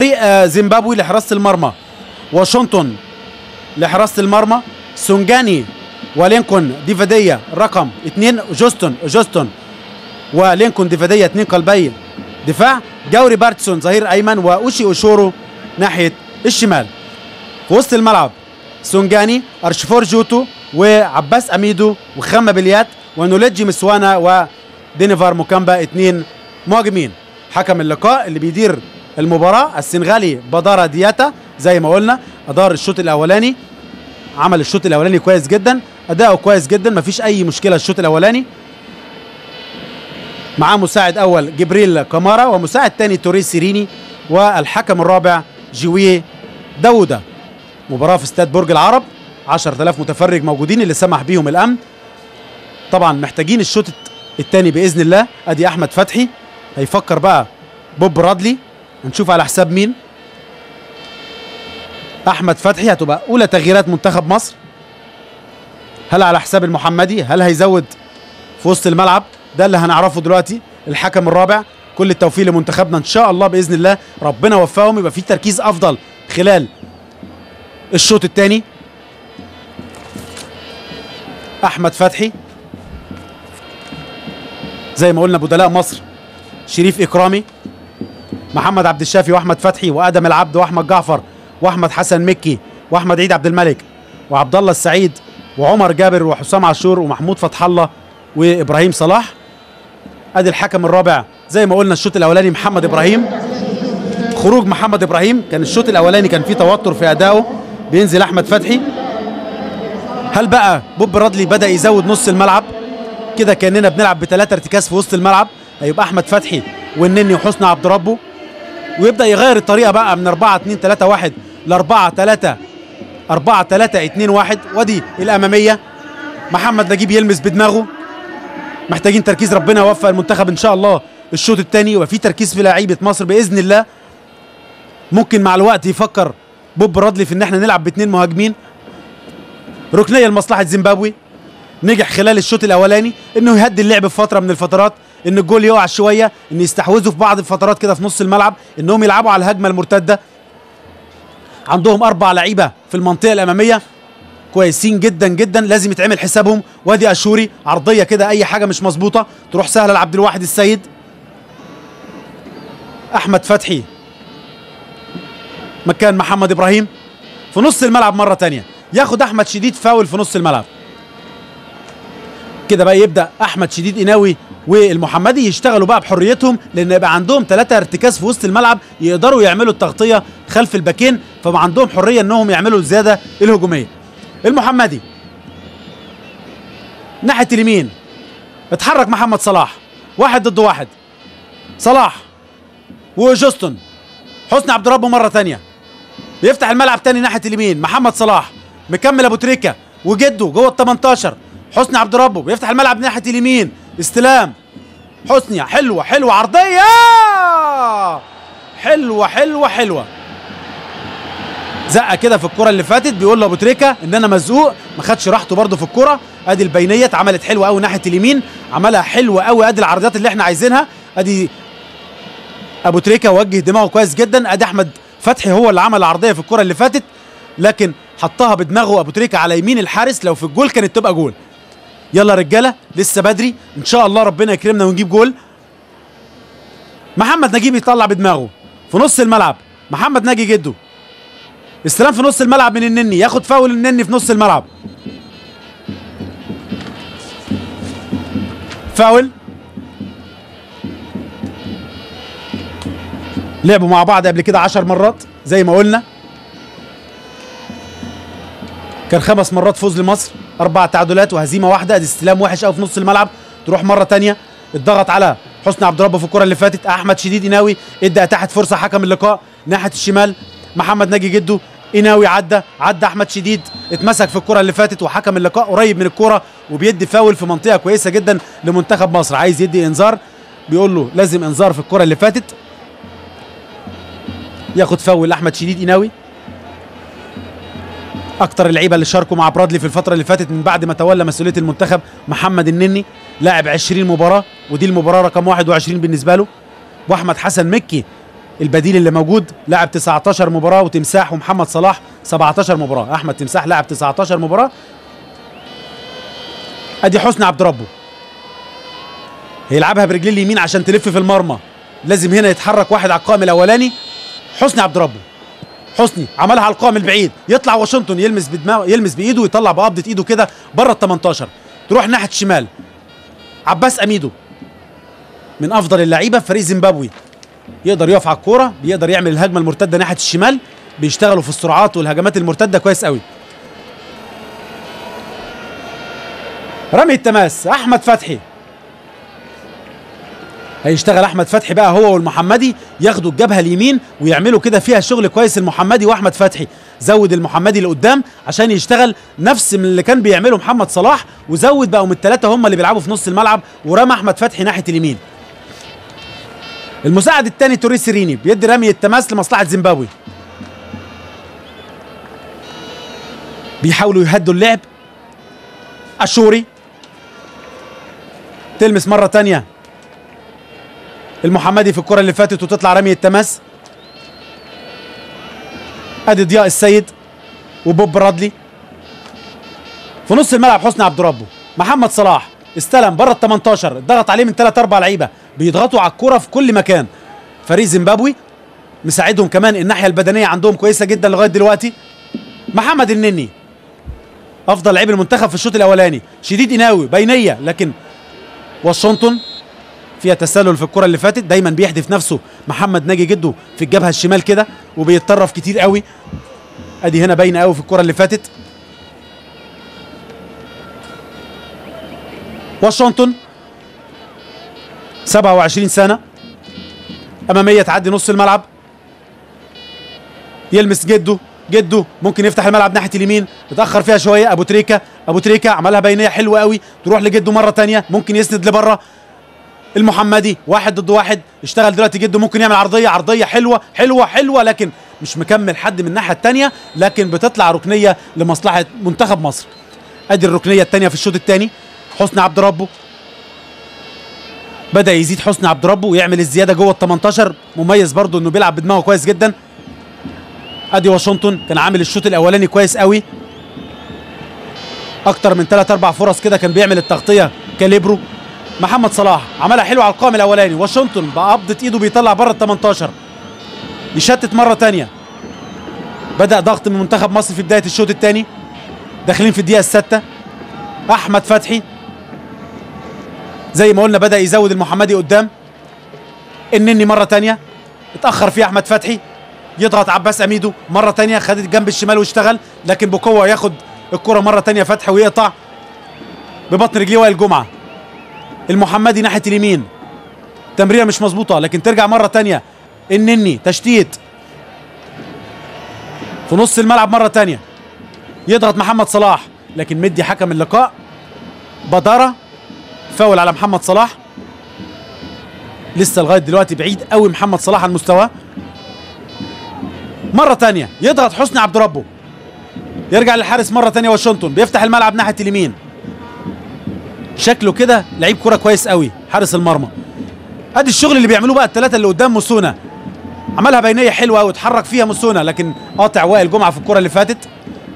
فريق زيمبابوي لحراسه المرمى واشنطن لحراسه المرمى، سونجاني ولينكون ديفادية رقم 2، جوستون ولينكون ديفادية 2 قلبي دفاع، جوري بارتسون ظهير ايمن، واوشي اوشورو ناحية الشمال. في وسط الملعب سونجاني، ارشفور جوتو، وعباس اميدو، وخامة بليات، ونوليدجي مسوانا، ودينيفار موكامبا 2 مهاجمين. حكم اللقاء اللي بيدير المباراة السنغالي بدارا دياتا، زي ما قلنا ادار الشوط الاولاني، عمل الشوط الاولاني كويس جدا، اداؤه كويس جدا، مفيش اي مشكلة الشوط الاولاني. معاه مساعد اول جبريل كامارا، ومساعد ثاني توري سيريني، والحكم الرابع جوية داوودة. مباراة في استاد برج العرب، 10,000 متفرج موجودين اللي سمح بيهم الامن. طبعا محتاجين الشوط الثاني باذن الله. ادي احمد فتحي، هيفكر بقى بوب رادلي، هنشوف على حساب مين. احمد فتحي هتبقى اولى تغييرات منتخب مصر. هل على حساب المحمدي؟ هل هيزود في وسط الملعب؟ ده اللي هنعرفه دلوقتي. الحكم الرابع، كل التوفيق لمنتخبنا ان شاء الله باذن الله، ربنا وفقهم يبقى في تركيز افضل خلال الشوط الثاني. احمد فتحي زي ما قلنا بدلاء مصر شريف اكرامي، محمد عبد الشافي، واحمد فتحي، وادم العبد، واحمد جعفر، واحمد حسن مكي، واحمد عيد عبد الملك، وعبد الله السعيد، وعمر جابر، وحسام عاشور، ومحمود فتح الله، وابراهيم صلاح. ادي الحكم الرابع زي ما قلنا الشوط الاولاني محمد ابراهيم. خروج محمد ابراهيم، كان الشوط الاولاني كان فيه توتر في ادائه، بينزل احمد فتحي. هل بقى بوب رادلي بدا يزود نص الملعب كده؟ كاننا بنلعب بثلاثة ارتكاز في وسط الملعب، هيبقى احمد فتحي والنني وحسني عبد ربه، ويبدا يغير الطريقة بقى من 4 2 3 1 ل 4 3 4 3 2 1. وادي الامامية، محمد نجيب يلمس بدماغه. محتاجين تركيز، ربنا يوفق المنتخب ان شاء الله الشوط الثاني، وفي تركيز في لعيبة مصر باذن الله. ممكن مع الوقت يفكر بوب رادلي في ان احنا نلعب باثنين مهاجمين. ركنيه لمصلحة زيمبابوي، نجح خلال الشوط الاولاني انه يهدي اللعب في فترة من الفترات، ان الجول يقع شوية، ان يستحوذوا في بعض الفترات كده في نص الملعب، انهم يلعبوا على الهجمة المرتدة. عندهم 4 لعيبة في المنطقة الامامية كويسين جدا جدا، لازم يتعمل حسابهم. وادي اشوري عرضية كده، اي حاجة مش مظبوطة تروح سهلة لعبد الواحد السيد. احمد فتحي مكان محمد ابراهيم في نص الملعب مرة ثانية، ياخد احمد شديد فاول في نص الملعب. كده بقى يبدا احمد شديد قناوي والمحمدي يشتغلوا بقى بحريتهم، لان يبقى عندهم 3 ارتكاز في وسط الملعب يقدروا يعملوا التغطية خلف الباكين، فما عندهم حرية انهم يعملوا الزيادة الهجومية. المحمدي ناحية اليمين، اتحرك محمد صلاح، 1 ضد 1، صلاح وجوستون، حسني عبد ربه مرة ثانية بيفتح الملعب تاني ناحية اليمين. محمد صلاح مكمل ابو تريكه وجده جوه ال 18، حسني عبد ربه بيفتح الملعب ناحية اليمين، استلام حسني، حلوة حلوة عرضية، حلوة حلوة حلوة، زقه كده في الكره اللي فاتت، بيقول له ابو تريكه ان انا مزقوق، ما خدش راحته برده في الكره. ادي البينية اتعملت حلوة قوي ناحية اليمين، عملها حلوة قوي، ادي العرضيات اللي احنا عايزينها. ادي ابو تريكه وجه دماغه كويس جدا، ادي احمد فتحي هو اللي عمل العرضية في الكره اللي فاتت، لكن حطها بدماغه ابو تريكه على يمين الحارس، لو في الجول كانت تبقى جول. يلا رجاله لسه بدري، ان شاء الله ربنا يكرمنا ونجيب جول. محمد نجيب يطلع بدماغه في نص الملعب، محمد ناجي جده، استلام في نص الملعب من النني، ياخد فاول النني في نص الملعب، فاول. لعبوا مع بعض قبل كده 10 مرات زي ما قلنا، كان 5 مرات فوز لمصر، 4 تعادلات وهزيمة واحدة. ادي استلام وحش قوي في نص الملعب، تروح مرة ثانية، الضغط على حسني عبد ربه في الكره اللي فاتت. احمد شديد قناوي ادى اتاحت فرصة حكم اللقاء ناحية الشمال، محمد ناجي جده، قناوي عدى احمد شديد، اتمسك في الكره اللي فاتت، وحكم اللقاء قريب من الكره وبيدي فاول في منطقة كويسة جدا لمنتخب مصر. عايز يدي انذار، بيقول له لازم انذار في الكره اللي فاتت، ياخد فاول احمد شديد قناوي. اكتر اللعيبة اللي شاركوا مع برادلي في الفترة اللي فاتت من بعد ما تولى مسؤولية المنتخب محمد النني، لاعب 20 مباراة ودي المباراة رقم 21 بالنسبة له. واحمد حسن مكي البديل اللي موجود لعب 19 مباراة، وتمساح ومحمد صلاح 17 مباراة. احمد تمساح لعب 19 مباراة. ادي حسني عبد ربه هيلعبها برجليه اليمين عشان تلف في المرمى، لازم هنا يتحرك واحد على القائم الاولاني. حسني عبد ربه، حسني عملها على القائم البعيد، يطلع واشنطن يلمس بدماغه، يلمس بايده ويطلع بقبضه ايده كده بره ال 18، تروح ناحية الشمال. عباس اميدو من افضل اللعيبة في فريق زيمبابوي، يقدر يقف على الكورة، بيقدر يعمل الهجمة المرتدة ناحية الشمال، بيشتغلوا في السرعات والهجمات المرتدة كويس قوي. رمي التماس احمد فتحي، هيشتغل احمد فتحي بقى هو والمحمدي، ياخدوا الجبهة اليمين ويعملوا كده فيها شغل كويس. المحمدي واحمد فتحي، زود المحمدي لقدام عشان يشتغل نفس من اللي كان بيعمله محمد صلاح، وزود بقوا من الثلاثة هم اللي بيلعبوا في نص الملعب، ورمى احمد فتحي ناحية اليمين. المساعد الثاني توري سيريني بيدي رمي التماس لمصلحة زيمبابوي. بيحاولوا يهدوا اللعب. اشوري تلمس مرة ثانية المحمدي في الكره اللي فاتت وتطلع رمي التماس. ادي ضياء السيد وبوب برادلي في نص الملعب. حسني عبد ربه، محمد صلاح استلم بره ال 18، ضغط عليه من 3 4 لعيبة، بيضغطوا على الكره في كل مكان. فريق زيمبابوي مساعدهم كمان، الناحية البدنية عندهم كويسة جدا لغاية دلوقتي. محمد النني افضل لعيب المنتخب في الشوط الاولاني، شديد قناوي بينيه، لكن واشنطن فيها تسلل في الكره اللي فاتت. دايما بيحدف نفسه محمد ناجي جده في الجبهة الشمال كده وبيتطرف كتير قوي. ادي هنا باينة قوي في الكره اللي فاتت. واشنطن 27 سنة، امامية تعدي نص الملعب، يلمس جده، جده ممكن يفتح الملعب ناحية اليمين، اتاخر فيها شوية ابو تريكه، ابو تريكه عملها بينيه حلوة قوي، تروح لجده مرة ثانية، ممكن يسند لبره. المحمدي 1 ضد 1، اشتغل دلوقتي جده، ممكن يعمل عرضية، عرضية حلوة حلوة حلوة، لكن مش مكمل حد من الناحية الثانية، لكن بتطلع ركنيه لمصلحة منتخب مصر. ادي الركنيه الثانية في الشوط الثاني. حسني عبد ربه بدا يزيد، حسني عبد ربه ويعمل الزيادة جوه ال 18، مميز برده انه بيلعب بدماغه كويس جدا. ادي واشنطن كان عامل الشوط الاولاني كويس قوي، اكتر من 3 4 فرص كده كان بيعمل التغطية كاليبرو. محمد صلاح عملها حلوة على القائم الاولاني، واشنطن بقبضه ايده بيطلع بره ال 18، يشتت مرة ثانية. بدا ضغط من منتخب مصر في بداية الشوط الثاني، داخلين في الدقيقة 6. احمد فتحي زي ما قلنا بدا يزود المحمدي قدام. النني مرة ثانية اتاخر فيها احمد فتحي، يضغط عباس اميدو مرة ثانية، خد الجنب الشمال واشتغل، لكن بقوة ياخد الكره مرة ثانية فتحي ويقطع ببطن رجليه وائل جمعه. المحمدي ناحية اليمين، تمريره مش مظبوطة لكن ترجع مرة ثانية. النني تشتيت في نص الملعب مرة ثانية، يضغط محمد صلاح لكن مدي حكم اللقاء بداره فاول على محمد صلاح. لسه لغاية دلوقتي بعيد قوي محمد صلاح عن مستواه. مرة ثانية يضغط حسني عبد ربه، يرجع للحارس مرة ثانية. واشنطن بيفتح الملعب ناحية اليمين، شكله كده لعيب كرة كويس قوي حارس المرمى. ادي الشغل اللي بيعملوه بقى الثلاثة اللي قدام. موسونا عملها بينيه حلوة قوي، اتحرك فيها موسونا لكن قاطع وائل جمعه في الكره اللي فاتت.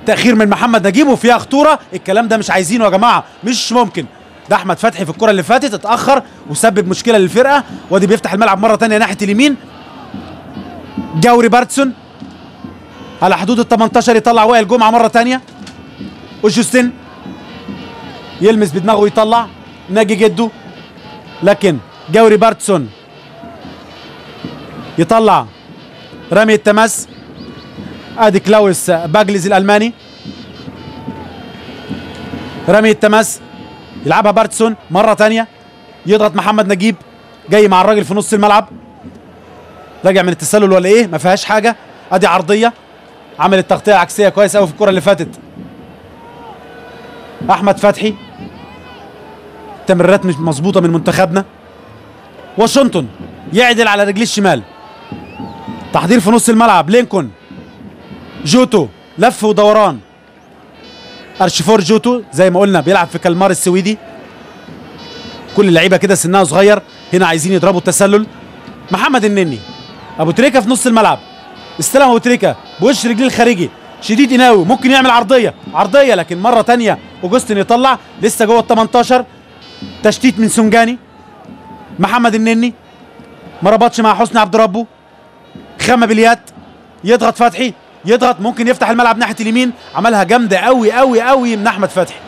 تاخير من محمد نجيب وفيها خطورة، الكلام ده مش عايزينه يا جماعة، مش ممكن. ده احمد فتحي في الكره اللي فاتت اتاخر وسبب مشكلة للفرقة. وادي بيفتح الملعب مرة ثانية ناحية اليمين. جوري بارتسون على حدود ال 18 يطلع وائل جمعه مرة ثانية. اوجوستين يلمس بدماغه ويطلع ناجي جده، لكن جوري بارتسون يطلع رمي التماس. ادي كلاوس باجلز الالماني، رمي التماس يلعبها بارتسون مرة ثانية، يضغط محمد نجيب جاي مع الراجل في نص الملعب، راجع من التسلل ولا ايه؟ ما فيهاش حاجة. ادي عرضية، عمل التغطية العكسيه كويس قوي في الكره اللي فاتت احمد فتحي. تمريرات مش مظبوطة من منتخبنا. واشنطن يعدل على رجليه الشمال، تحضير في نص الملعب. لينكون جوتو لف ودوران. ارشفور جوتو زي ما قلنا بيلعب في كالمار السويدي. كل اللعيبة كده سنها صغير، هنا عايزين يضربوا التسلل. محمد النني ابو تريكه في نص الملعب، استلم ابو تريكه بوش رجليه الخارجي، شديد قناوي ممكن يعمل عرضية، عرضية لكن مرة ثانية اوجستن يطلع، لسه جوه ال 18، تشتيت من سونجاني. محمد النني ما ربطش مع حسني عبد ربه، خامة بليات يضغط فتحي، يضغط ممكن يفتح الملعب ناحية اليمين، عملها جامدة قوي قوي قوي من احمد فتحي.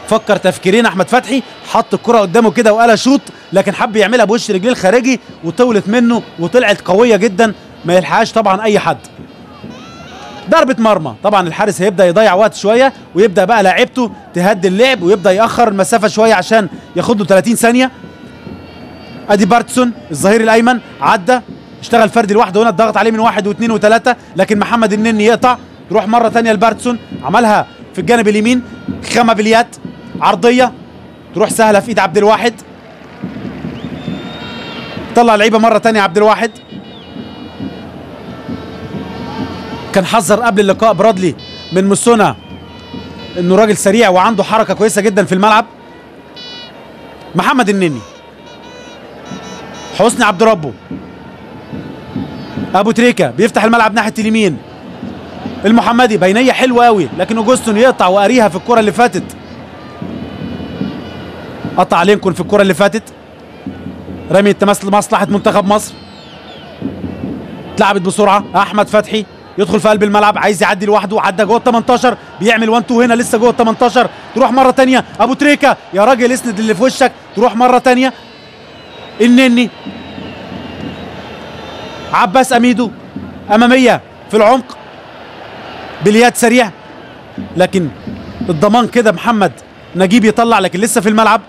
فكر تفكيرين احمد فتحي، حط الكره قدامه كده وقال شوط، لكن حب يعملها بوش رجليه الخارجي وطولت منه وطلعت قوية جدا ما يلحقهاش طبعا اي حد. ضربه مرمى، طبعا الحارس هيبدا يضيع وقت شوية ويبدا بقى لاعيبته تهدي اللعب ويبدا ياخر المسافة شوية عشان ياخد له 30 ثانية. ادي بارتسون الظهير الايمن عدى، اشتغل فردي لوحده هنا، اتضغط عليه من 1 و2 و3، لكن محمد النني يقطع، تروح مرة ثانية لبارتسون، عملها في الجانب اليمين، خامة بليات عرضية تروح سهلة في ايد عبد الواحد، طلع لعيبة مرة ثانية عبد الواحد. كان حذر قبل اللقاء برادلي من موسونا انه راجل سريع وعنده حركة كويسة جدا في الملعب. محمد النني، حسني عبد ربه، ابو تريكه بيفتح الملعب ناحية اليمين، المحمدي بينيه حلوة قوي لكن اوجستون يقطع وقاريها في الكره اللي فاتت، قطع لينكولن في الكره اللي فاتت. رمي التماس لمصلحة منتخب مصر، اتلعبت بسرعة، احمد فتحي يدخل في قلب الملعب عايز يعدي لوحده، عدى جوه ال 18، بيعمل 1 2 هنا لسه جوه ال 18، تروح مرة ثانية ابو تريكه، يا راجل اسند اللي في وشك، تروح مرة ثانية النني، عباس اميدو امامية في العمق، بليات سريع لكن الضمان كده محمد نجيب يطلع، لكن لسه في الملعب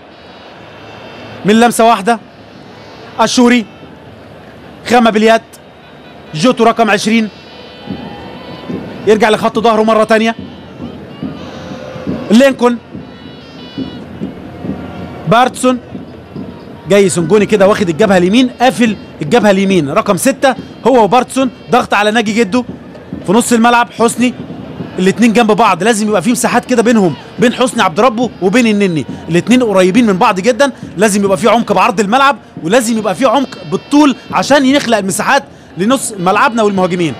من لمسه واحدة. اشوري، خامة بليات، جوتو رقم 20 يرجع لخط ظهره مرة ثانية، لينكولن، بارتسون جاي سنجوني كده واخد الجبهة اليمين، قافل الجبهة اليمين رقم 6 هو وبارتسون، ضغط على ناجي جده في نص الملعب، حسني، الاثنين جنب بعض، لازم يبقى في مساحات كده بينهم، بين حسني عبد ربه وبين النني، الاثنين قريبين من بعض جدا، لازم يبقى في عمق بعرض الملعب ولازم يبقى في عمق بالطول عشان يخلق المساحات لنص ملعبنا والمهاجمين.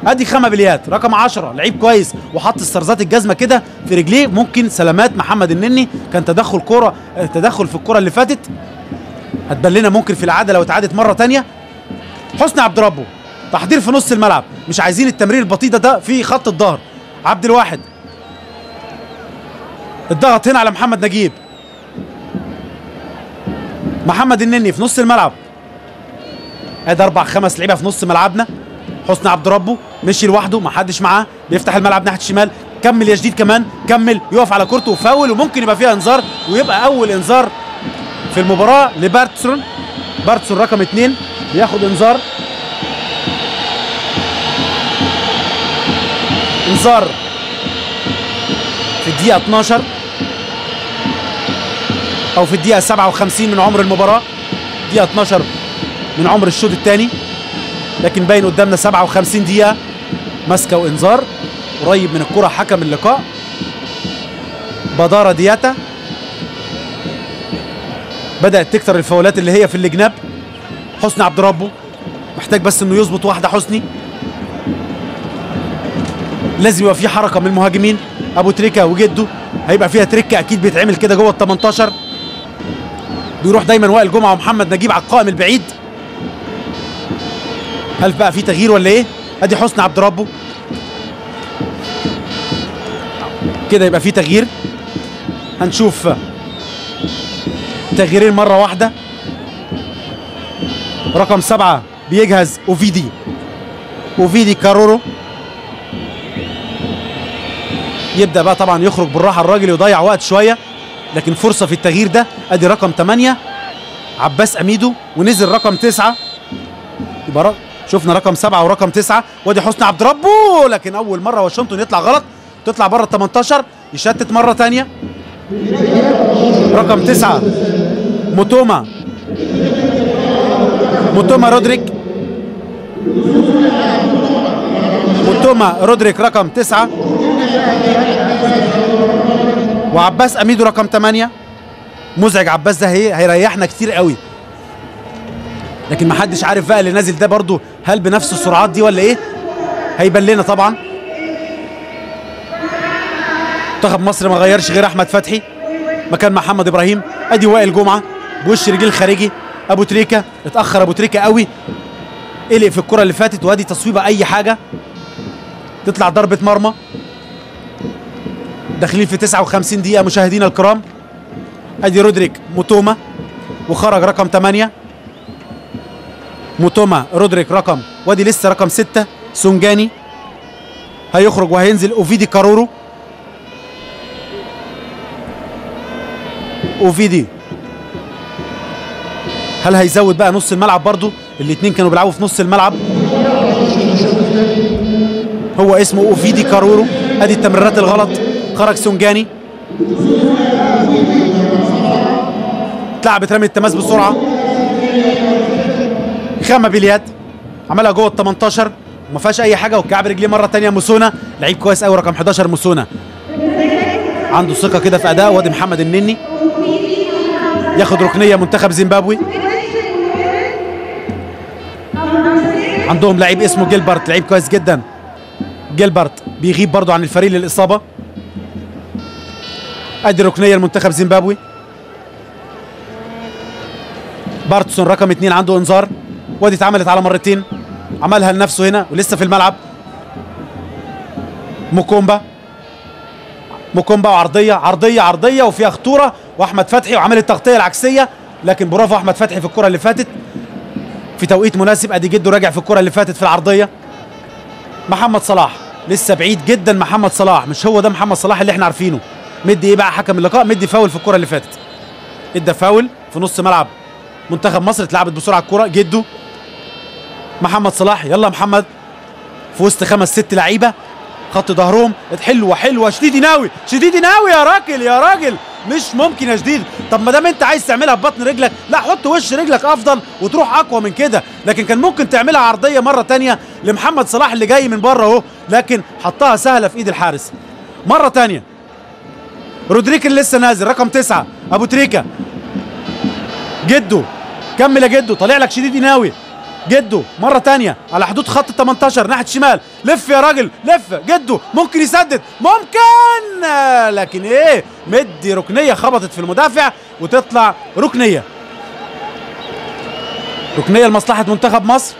ادي خامة بليات رقم 10 لعيب كويس وحط استرزات الجزمة كده في رجليه، ممكن سلامات محمد النني، كان تدخل كورة، تدخل في الكورة اللي فاتت هتبان لنا ممكن في العادة لو اتعادت مرة ثانية. حسني عبد ربه تحضير في نص الملعب، مش عايزين التمرير البطيء ده في خط الظهر. عبد الواحد الضغط هنا على محمد نجيب، محمد النني في نص الملعب، ادي 4 5 لعيبة في نص ملعبنا. حسني عبد ربه مشي لوحده ما حدش معاه، بيفتح الملعب ناحية الشمال، كمل يا جديد كمان، كمل، يقف على كورته وفاول، وممكن يبقى فيها انذار ويبقى اول انذار في المباراة لبارتسون. بارتسون رقم 2 بياخد انذار، انذار في الدقيقة 12 او في الدقيقة 57 من عمر المباراة، دقيقة 12 من عمر الشوط الثاني، لكن باين قدامنا 57 دقيقة ماسكه وانذار. قريب من الكره حكم اللقاء بدارة دياتا. بدأت تكتر الفاولات اللي هي في الجناب. حسني عبد ربه محتاج بس انه يظبط واحدة. حسني لازم يبقى في حركة من المهاجمين، ابو تريكه وجده هيبقى فيها تريكه اكيد بيتعمل كده جوه ال 18. بيروح دايما وائل جمعه ومحمد نجيب على القائم البعيد. هل بقى في تغيير ولا ايه؟ ادي حسني عبد ربه كده يبقى في تغيير. هنشوف تغييرين مرة واحدة. رقم 7 بيجهز اوفيدي، اوفيدي كارورو يبدا بقى طبعا يخرج بالراحة الراجل يضيع وقت شوية، لكن فرصة في التغيير ده. ادي رقم 8 عباس اميدو، ونزل رقم 9. يبقى شفنا رقم 7 ورقم 9. وادي حسني عبد ربه، لكن اول مرة واشنطن يطلع غلط، تطلع بره ال 18، يشتت مرة ثانية. رقم 9 موتوما، موتوما رودريك، موتوما رودريك رقم 9، وعباس اميدو رقم 8. مزعج عباس ده، هيريحنا كتير قوي. لكن محدش عارف بقى اللي نازل ده برضو هل بنفس السرعات دي ولا ايه، هيبان لنا طبعا. منتخب مصر ما غيرش غير احمد فتحي مكان محمد ابراهيم. ادي وائل جمعه بوش رجل خارجي، ابو تريكه اتاخر، ابو تريكه قوي قلق في الكره اللي فاتت، وادي تصويبه اي حاجة تطلع ضربه مرمى. داخلين في 59 دقيقة مشاهدينا الكرام. ادي رودريك موتوما وخرج رقم 8 موتوما، رودريك رقم، وادي لسه رقم 6 سونجاني هيخرج وهينزل اوفيدي كارورو. اوفيدي هل هيزود بقى نص الملعب برضو؟ الاثنين كانوا بيلعبوا في نص الملعب. هو اسمه اوفيدي كارورو. ادي التمريرات الغلط، خرج سونجاني، اتلعبت رمي التماس بسرعة، خامة باليد عملها جوه ال 18 وما فيهاش اي حاجة، وكعب رجليه مرة ثانية. موسونا لعيب كويس قوي رقم 11 موسونا، عنده ثقة كده في اداء. وادي محمد النني ياخد ركنيه منتخب زيمبابوي. عندهم لعيب اسمه جيلبرت، لعيب كويس جدا. جيلبرت بيغيب برضو عن الفريق للاصابة. ادي ركنيه لمنتخب زيمبابوي. بارتسون رقم 2 عنده انذار، وادي اتعملت على مرتين، عملها لنفسه هنا ولسه في الملعب. موكومبا، موكومبا وعرضيه عرضية عرضية وفيها خطورة، واحمد فتحي وعمل التغطية العكسيه، لكن برافو احمد فتحي في الكره اللي فاتت في توقيت مناسب. ادي جده راجع في الكره اللي فاتت في العرضية. محمد صلاح لسه بعيد جدا، محمد صلاح مش هو ده محمد صلاح اللي احنا عارفينه. مدي ايه بقى حكم اللقاء؟ مدي فاول في الكره اللي فاتت، ادى فاول في نص ملعب منتخب مصر. اتلعبت بسرعة الكره، جده محمد صلاح، يلا محمد في وسط 5 6 لعيبة خط ظهرهم. حلوة حلوة شديد ناوي، شديد ناوي يا راجل يا راجل، مش ممكن يا شديد. طب ما دام انت عايز تعملها ببطن رجلك، لا حط وش رجلك افضل وتروح اقوى من كده، لكن كان ممكن تعملها عرضية مرة ثانية لمحمد صلاح اللي جاي من بره اهو، لكن حطها سهلة في ايد الحارس. مرة ثانية رودريك اللي لسه نازل رقم 9 ابو تريكه، جده كمل يا جده، طالع لك شديد ناوي. جده مرة تانية على حدود خط 18 ناحية الشمال، لف يا راجل لف، جده ممكن يسدد ممكن، لكن ايه مدي ركنية خبطت في المدافع وتطلع ركنية. ركنية لمصلحة منتخب مصر.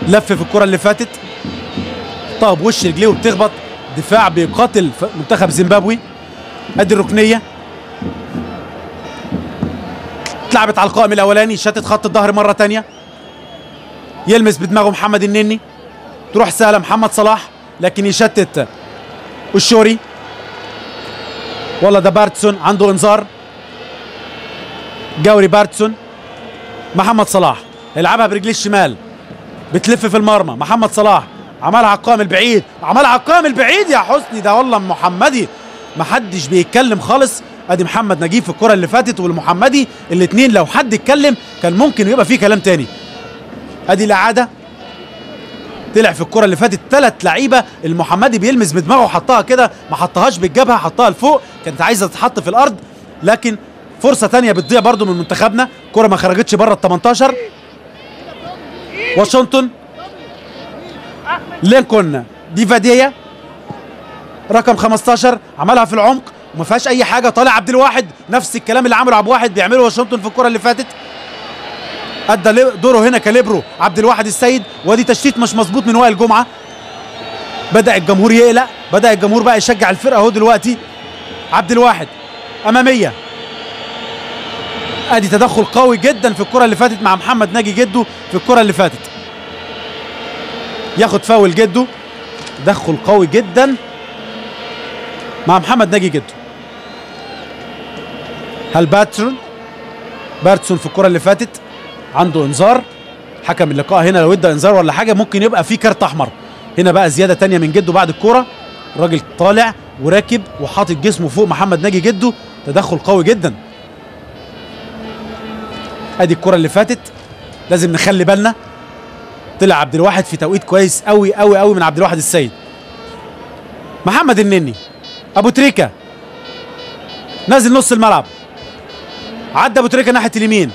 لف في الكرة اللي فاتت، طب وش رجليه وبتخبط، دفاع بيقاتل منتخب زيمبابوي. ادي الركنية اتلعبت على القائم الاولاني، شتت خط الظهر مرة تانية، يلمس بدماغه محمد النني، تروح سهلة محمد صلاح لكن يشتت الشوري. والله ده بارتسون عنده انذار، جوري بارتسون. محمد صلاح يلعبها برجليه الشمال، بتلف في المرمى، محمد صلاح عملها على القائم البعيد، عملها على القائم البعيد يا حسني، ده والله محمدي محدش بيتكلم خالص. ادي محمد نجيب في الكره اللي فاتت والمحمدي الاثنين لو حد اتكلم كان ممكن يبقى فيه كلام تاني. ادي الاعادة، طلع في الكره اللي فاتت 3 لعيبة، المحمدي بيلمس بدماغه وحطها كده، ما حطهاش بالجبهة حطها لفوق، كانت عايزه تتحط في الارض، لكن فرصة تانية بتضيع برده من منتخبنا. الكره ما خرجتش بره ال 18. واشنطن لينكولن ديفاديا رقم 15 عملها في العمق وما فيهاش اي حاجة، طالع عبد الواحد نفس الكلام اللي عمله عبد الواحد بيعمله واشنطن في الكره اللي فاتت، ادى دوره هنا كاليبرو عبد الواحد السيد. وادي تشتيت مش مظبوط من وائل جمعه، بدا الجمهور يقلق، بدا الجمهور بقى يشجع الفرقة اهو دلوقتي. عبد الواحد امامية، ادي تدخل قوي جدا في الكره اللي فاتت مع محمد ناجي جده في الكره اللي فاتت، ياخد فاول جده، تدخل قوي جدا مع محمد ناجي جده. هل بارتسون في الكره اللي فاتت عنده انذار، حكم اللقاء هنا لو ادى انذار ولا حاجة ممكن يبقى في كارت احمر. هنا بقى زيادة تانية من جده بعد الكورة، الراجل طالع وراكب وحاطط جسمه فوق محمد ناجي جده، تدخل قوي جدا. ادي الكره اللي فاتت لازم نخلي بالنا، طلع عبد الواحد في توقيت كويس قوي قوي قوي من عبد الواحد السيد. محمد النني ابو تريكه نازل نص الملعب، عدى ابو تريكه ناحية اليمين،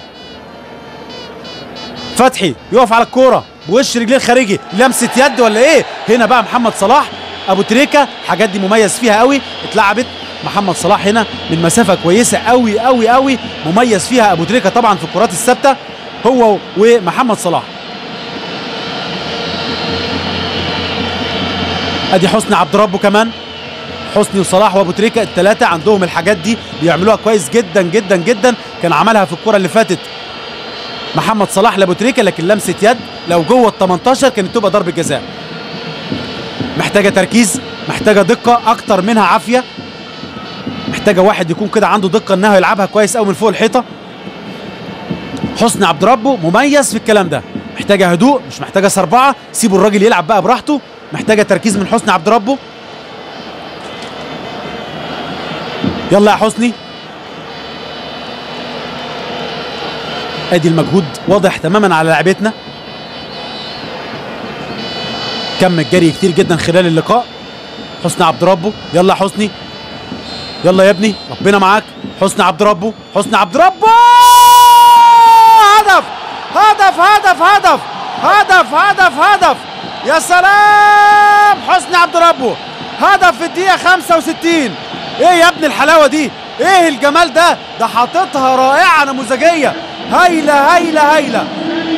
فتحي يقف على الكورة بوش رجليه الخارجي، لمسه يد ولا ايه؟ هنا بقى محمد صلاح ابو تريكه، الحاجات دي مميز فيها قوي، اتلعبت محمد صلاح هنا من مسافة كويسة قوي قوي قوي، مميز فيها ابو تريكه طبعا في الكرات الثابتة هو ومحمد صلاح. ادي حسني عبد ربه كمان، حسني وصلاح وابو تريكه الثلاثة عندهم الحاجات دي بيعملوها كويس جدا جدا جدا. كان عملها في الكره اللي فاتت محمد صلاح لابو تريكه، لكن لمسه يد لو جوه ال 18 كانت تبقى ضربه جزاء. محتاجه تركيز، محتاجه دقه اكتر منها عافية، محتاجه واحد يكون كده عنده دقه انه يلعبها كويس قوي من فوق الحيطة. حسني عبد ربه مميز في الكلام ده، محتاجه هدوء مش محتاجه سربعه، سيبوا الراجل يلعب بقى براحته. محتاجه تركيز من حسني عبد ربه. يلا يا حسني، ادي المجهود واضح تماما على لعبتنا. كم الجري كتير جدا خلال اللقاء. حسني عبد ربه، يلا يا حسني، يلا يا ابني ربنا معاك. حسني عبد ربه، حسني عبد ربه، هدف هدف هدف هدف هدف هدف هدف، يا سلام حسني عبد ربه، هدف في الدقيقة 65. ايه يا ابن الحلاوة دي؟ ايه الجمال ده؟ ده حاططها رائعة نموذجية، هايلة هايلة هايلة.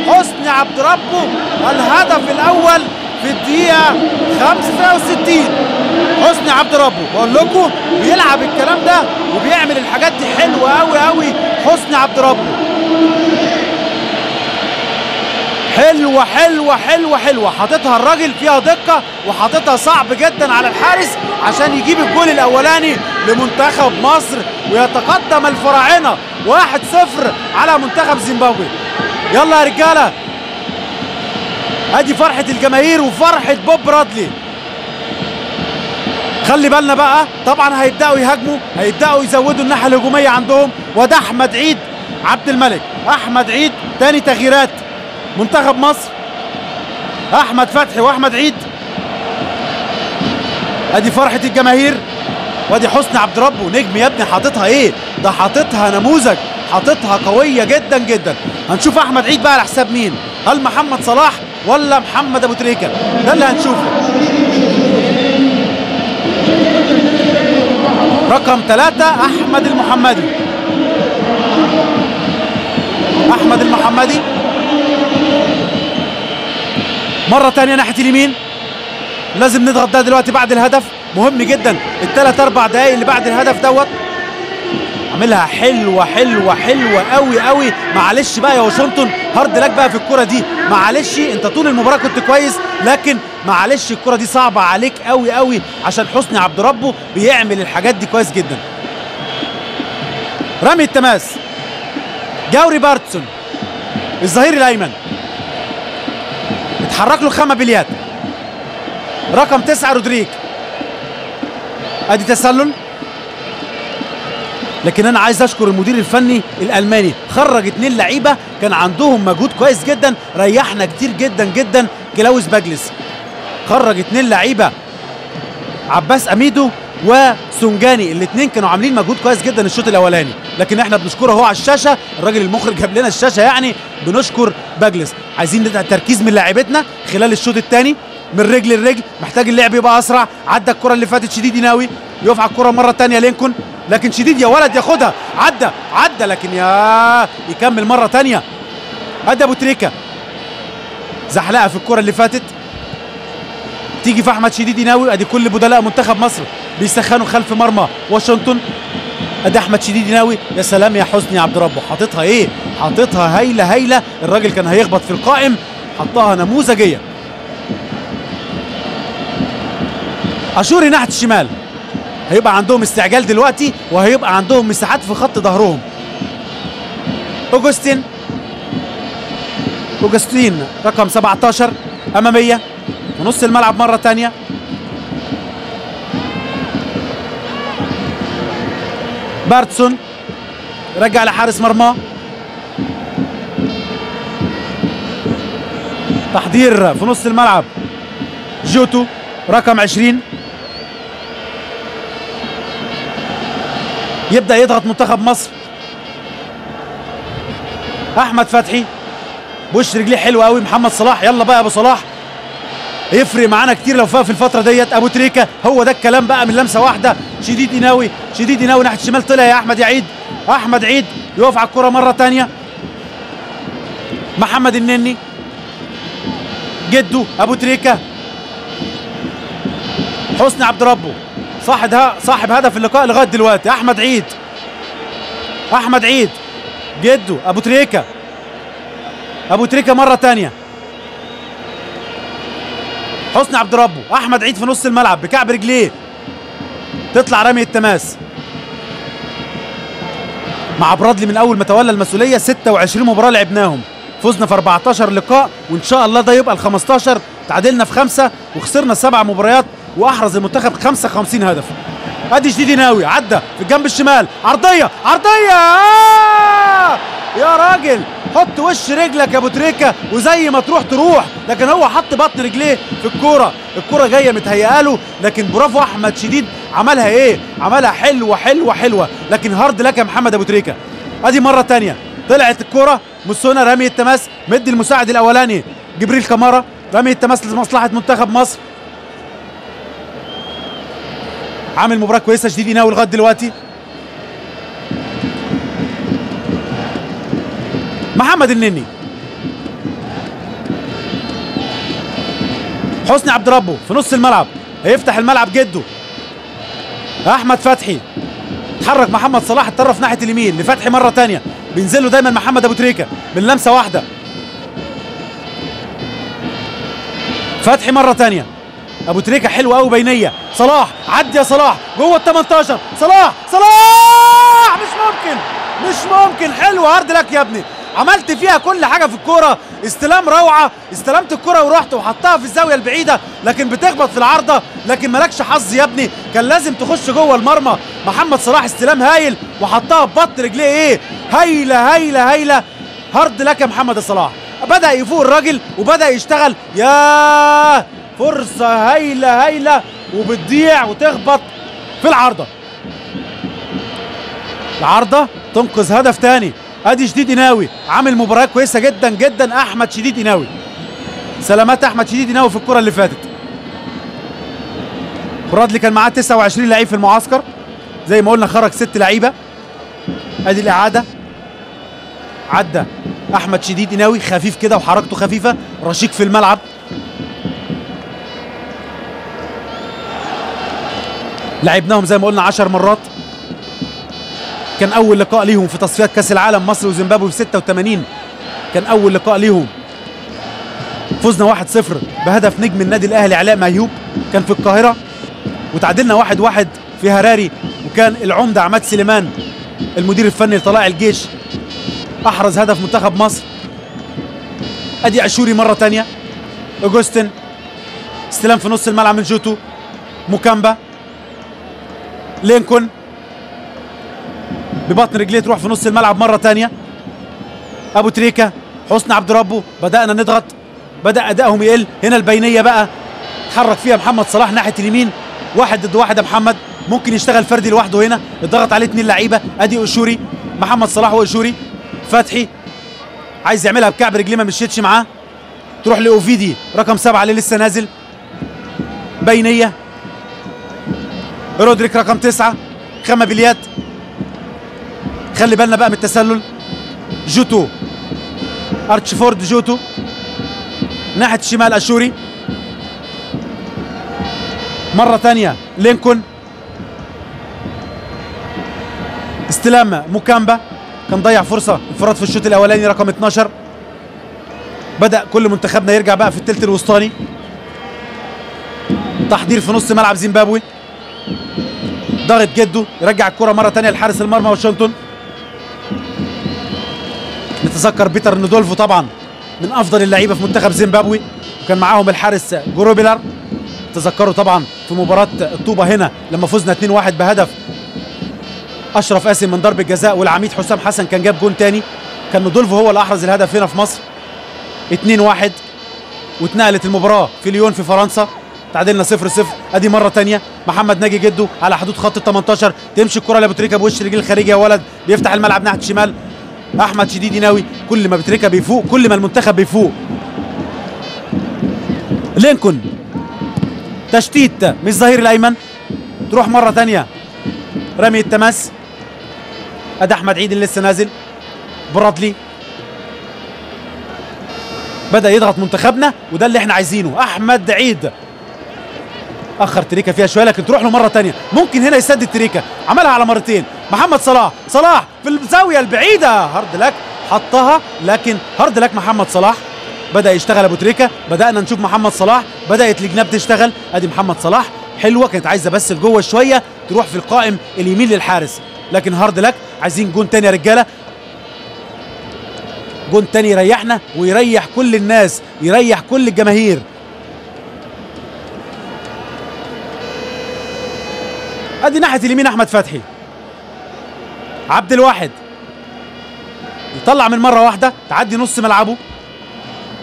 حسني عبد ربه الهدف الأول في الدقيقة 65. حسني عبد ربه بقول لكم بيلعب الكلام ده وبيعمل الحاجات دي حلوة أوي أوي. حسني عبد ربه حلوة حلوة حلوة حلوة، حاططها الراجل فيها دقة وحاططها صعب جدا على الحارس عشان يجيب الجول الأولاني لمنتخب مصر ويتقدم الفراعنة 1-0 على منتخب زيمبابوي. يلا يا رجالة، ادي فرحة الجماهير وفرحة بوب برادلي. خلي بالنا بقى، طبعا هيبدأوا يهاجموا، هيبدأوا يزودوا الناحية الهجومية عندهم. وده أحمد عيد عبد الملك، أحمد عيد تاني تغييرات منتخب مصر، احمد فتحي واحمد عيد. ادي فرحه الجماهير وادي حسني عبد ربه نجم يا ابني، حاططها ايه ده؟ حاططها نموذج، حاططها قوية جدا جدا. هنشوف احمد عيد بقى على حساب مين، هل محمد صلاح ولا محمد ابو تريكه؟ ده اللي هنشوفه. رقم 3 احمد المحمدي، احمد المحمدي مرة تانية ناحية اليمين. لازم نضغط ده دلوقتي بعد الهدف، مهم جدا الثلاث أربع دقايق اللي بعد الهدف دوت. عاملها حلوة حلوة حلوة قوي قوي. معلش بقى يا واشنطن، hard luck بقى في الكرة دي، معلش انت طول المباراة كنت كويس، لكن معلش الكرة دي صعبة عليك قوي قوي عشان حسني عبد ربه بيعمل الحاجات دي كويس جدا. رمي التماس، جاوري بارتسون الظهير الأيمن، اتحرك له خامة بليات. رقم 9 رودريك، ادي تسلل. لكن انا عايز اشكر المدير الفني الالماني، خرج 2 لعيبة كان عندهم مجهود كويس جدا، ريحنا كتير جدا جدا. كلاوس باجلس خرج 2 لعيبة، عباس اميدو وسونجاني، الاثنين كانوا عاملين مجهود كويس جدا الشوط الاولاني، لكن احنا بنشكره اهو على الشاشة، الراجل المخرج جاب لنا الشاشة، يعني بنشكر باجلس. عايزين تركيز من لاعيبتنا خلال الشوط الثاني، من رجل لرجل، محتاج اللعب يبقى اسرع. عدى الكره اللي فاتت شديد يناوي، يقف على الكره مرة ثانية لينكون، لكن شديد يا ولد ياخدها، عدى عدى، لكن يا يكمل مرة ثانية. ادي ابو تريكه زحلقه في الكره اللي فاتت، تيجي في احمد شديد يناوي. ادي كل بدلاء منتخب مصر بيسخنوا خلف مرمى واشنطن. ادي احمد شديد يناوي، يا سلام يا حسني عبد ربه، حاططها ايه؟ حاططها هايلة هايلة، الراجل كان هيخبط في القائم، حطها نموذجيه. اشوري ناحية الشمال، هيبقى عندهم استعجال دلوقتي وهيبقى عندهم مساحات في خط ظهرهم. اوجستين، اوجستين رقم 17 امامية في نص الملعب مرة ثانية. بارتسون رجع لحارس مرماه. تحضير في نص الملعب، جوتو رقم 20 يبدأ يضغط منتخب مصر. أحمد فتحي بوش رجليه حلو قوي محمد صلاح. يلا بقى يا ابو صلاح، يفرق معانا كتير لو فاق في الفترة ديت. ابو تريكه، هو ده الكلام بقى، من لمسه واحدة. شديد قناوي، شديد قناوي ناحية الشمال، طلع يا احمد يا عيد، احمد عيد يقف على الكره مرة ثانية. محمد النني، جده، ابو تريكه، حسني عبد ربه صاحب هدف اللقاء لغاية دلوقتي. احمد عيد، احمد عيد، جده، ابو تريكه، ابو تريكه مرة ثانية، حسني عبد ربه، احمد عيد في نص الملعب بكعب رجليه، تطلع رمي التماس مع برادلي. من اول ما تولى المسؤولية 26 مباراة لعبناهم، فزنا في 14 لقاء، وان شاء الله ده يبقى ال 15. تعادلنا في 5 وخسرنا 7 مباريات، واحرز المنتخب 55 هدف. ادي شديد قناوي عدى في الجنب الشمال، عرضية، عرضية، يا راجل حط وش رجلك يا ابو تريكه وزي ما تروح تروح، لكن هو حط بطن رجليه في الكورة، الكورة جاية متهيئه له، لكن برافو احمد شديد، عملها ايه؟ عملها حلوة حلوة حلوة، لكن hard luck يا محمد ابو تريكه. ادي مرة ثانية طلعت الكورة مسونا، رمي التماس، مدي المساعد الاولاني جبريل كمارة، رمي التماس لمصلحة منتخب مصر. عامل مباراة كويسة شديد قناوي لغاية دلوقتي. محمد النني، حسني عبد ربه في نص الملعب، هيفتح الملعب جده، احمد فتحي، اتحرك محمد صلاح اتطرف ناحية اليمين لفتحي مرة ثانية، بينزل له دايما محمد ابو تريكه من لمسه واحدة. فتحي مرة ثانية، ابو تريكه حلو قوي بينيه، صلاح عدي يا صلاح جوه ال 18، صلاح، صلاح مش ممكن، مش ممكن، حلو hard luck يا ابني، عملت فيها كل حاجة في الكورة، استلام روعه، استلمت الكورة ورحت وحطها في الزاوية البعيدة، لكن بتخبط في العارضة، لكن مالكش حظ يا ابني، كان لازم تخش جوه المرمى. محمد صلاح استلام هايل وحطها ببطن رجليه، ايه هايلة هايلة هايلة، hard luck يا محمد صلاح. بدا يفوق الراجل وبدا يشتغل، ياه فرصة هايلة هايلة وبتضيع وتخبط في العارضة. العارضة تنقذ هدف تاني. ادي شديد قناوي عامل مباراة كويسة جدا جدا، احمد شديد قناوي، سلامات احمد شديد قناوي في الكره اللي فاتت. برادلي كان معاه 29 لعيب في المعسكر، زي ما قلنا خرج 6 لعيبة. ادي الاعادة، عدى احمد شديد قناوي خفيف كده وحركته خفيفة، رشيق في الملعب. لعبناهم زي ما قلنا 10 مرات، كان اول لقاء ليهم في تصفيات كاس العالم مصر وزيمبابوي في 86، كان اول لقاء ليهم، فزنا 1-0 بهدف نجم النادي الاهلي علاء مايوب، كان في القاهرة، وتعادلنا 1-1 في هراري، وكان العمدة عماد سليمان المدير الفني لطلائع الجيش احرز هدف منتخب مصر. ادي اشوري مرة ثانية، اوجوستن، استلام في نص الملعب من جوتو، موكامبا، لينكولن ببطن رجليه تروح في نص الملعب مرة ثانية، ابو تريكه، حسني عبد ربه، بدانا نضغط، بدا ادائهم يقل. هنا البينية بقى اتحرك فيها محمد صلاح ناحية اليمين، 1 ضد 1 يا محمد، ممكن يشتغل فردي لوحده هنا، اتضغط عليه 2 لعيبة، ادي اوشوري، محمد صلاح واوشوري، فتحي عايز يعملها بكعب رجليه ما مشيتش معاه، تروح لاوفيدي رقم 7 اللي لسه نازل، بينيه، رودريك رقم 9، خامة بليات، خلي بالنا بقى من التسلل، جوتو، ارتشفورد جوتو، ناحية الشمال اشوري، مرة ثانية لينكولن، استلام موكامبا، كان ضيع فرصة انفراد في الشوط الاولاني رقم 12. بدا كل منتخبنا يرجع بقى في الثلث الوسطاني، تحضير في نص ملعب زيمبابوي، ضغط جده، يرجع الكره مرة ثانية لحارس المرمى واشنطن. نتذكر بيتر ندولفو طبعا من افضل اللعيبة في منتخب زيمبابوي، وكان معاهم الحارس جروبيلر، تذكروا طبعا في مباراة الطوبه هنا لما فزنا 2-1 بهدف اشرف قاسم من ضربه جزاء، والعميد حسام حسن كان جاب جون تاني، كان ندولفو هو اللي احرز الهدف هنا في مصر 2-1، واتنقلت المباراة في ليون في فرنسا، تعادلنا 0-0. ادي مرة ثانية محمد ناجي جده على حدود خط ال 18، تمشي الكره لابو تريكه بوش رجل الخارجي يا ولد، بيفتح الملعب ناحية الشمال، احمد شديد قناوي كل ما بتريكا بيفوق، كل ما المنتخب بيفوق. لينكولن تشتيت من الظهير الايمن، تروح مرة ثانية رمي التماس. ادي احمد عيد اللي لسه نازل. برادلي بدا يضغط منتخبنا وده اللي احنا عايزينه. احمد عيد اخر تريكا فيها شوية لكن تروح له مرة ثانية، ممكن هنا يسدد تريكا، عملها على مرتين. محمد صلاح، صلاح في الزاوية البعيدة، hard luck حطها، لكن hard luck محمد صلاح. بدا يشتغل ابو تريكا، بدانا نشوف محمد صلاح، بدات الجناب تشتغل. ادي محمد صلاح حلوة، كانت عايزه بس لجوه شوية تروح في القائم اليمين للحارس، لكن hard luck. عايزين جون تاني يا رجاله، جون تاني يريحنا ويريح كل الناس، يريح كل الجماهير. ادي ناحية اليمين احمد فتحي، عبد الواحد يطلع من مرة واحدة، تعدي نص ملعبه،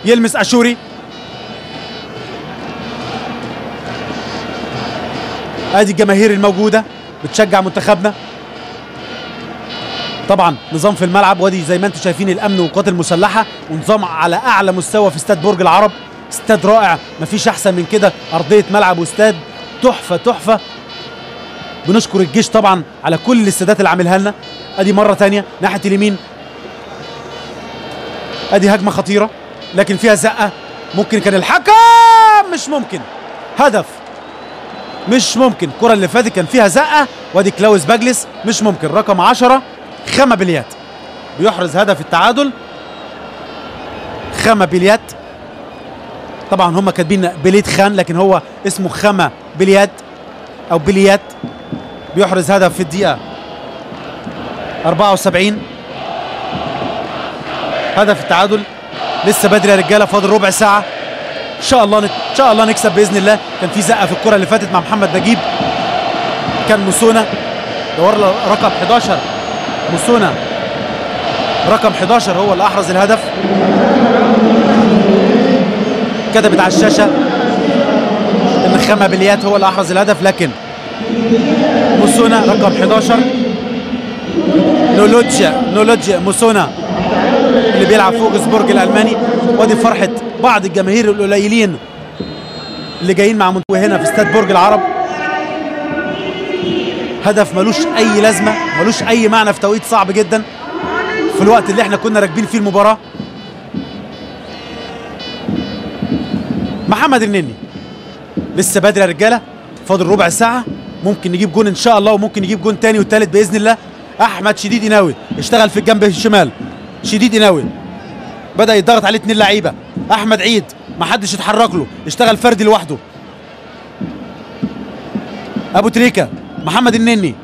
يلمس اشوري. ادي الجماهير الموجودة بتشجع منتخبنا. طبعا نظام في الملعب، وادي زي ما انتم شايفين الامن والقوات المسلحة، ونظام على اعلى مستوى في استاد برج العرب. استاد رائع، مفيش احسن من كده، ارضية ملعب واستاد تحفة تحفة. بنشكر الجيش طبعا على كل الاستادات اللي عاملها لنا. ادي مرة ثانية ناحية اليمين، ادي هجمة خطيرة لكن فيها زقه، ممكن كان الحكم، مش ممكن هدف، مش ممكن. الكره اللي فاتت كان فيها زقه، وادي كلاوس باجلس، مش ممكن. رقم 10 خما بليات بيحرز هدف التعادل. خما بليات، طبعا هم كاتبين بليت خان لكن هو اسمه خما بليات او بليات، بيحرز هدف في الدقيقة 74، هدف التعادل. لسه بدري يا رجاله، فاضل ربع ساعة، ان شاء الله ان شاء الله نكسب باذن الله. كان في زقه في الكره اللي فاتت مع محمد نجيب، كان موسونا دور له رقم 11، موسونا رقم 11 هو اللي احرز الهدف. كتبت على الشاشة ان خما بليات هو اللي احرز الهدف، لكن موسونا رقم 11 نولوجيا موسونا اللي بيلعب في اوجسبورج الالماني. وادي فرحه بعض الجماهير القليلين اللي جايين مع منتخب هنا في استاد برج العرب. هدف ملوش اي لازمه، ملوش اي معنى، في توقيت صعب جدا في الوقت اللي احنا كنا راكبين فيه المباراة. محمد النني لسه بدري يا رجاله، فاضل ربع ساعة، ممكن نجيب جون ان شاء الله، وممكن نجيب جون تاني وتالت باذن الله. احمد شديد قناوي اشتغل في الجنب الشمال، شديد قناوي بدا يضغط عليه 2 لعيبة. احمد عيد ما حدش يتحرك له، اشتغل فردي لوحده. ابو تريكه، محمد النني،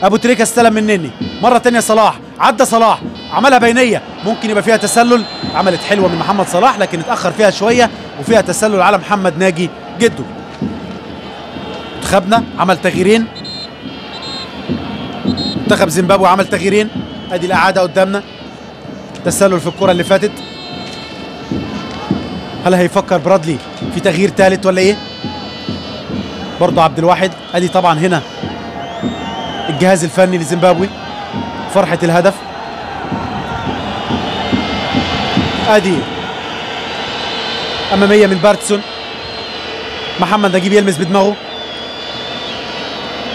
ابو تريكه استلم من النني مرة تانية. صلاح عدى، صلاح عملها بينيه، ممكن يبقى فيها تسلل، عملت حلوة من محمد صلاح لكن اتاخر فيها شوية وفيها تسلل على محمد ناجي جده. منتخبنا عمل تغييرين، منتخب زيمبابوي عمل تغييرين. ادي الاعادة قدامنا، تسلل في الكره اللي فاتت. هل هيفكر برادلي في تغيير ثالث ولا ايه؟ برضه عبد الواحد. ادي طبعا هنا الجهاز الفني لزيمبابوي، فرحه الهدف. ادي امامية من بارتسون، محمد نجيب يلمس بدماغه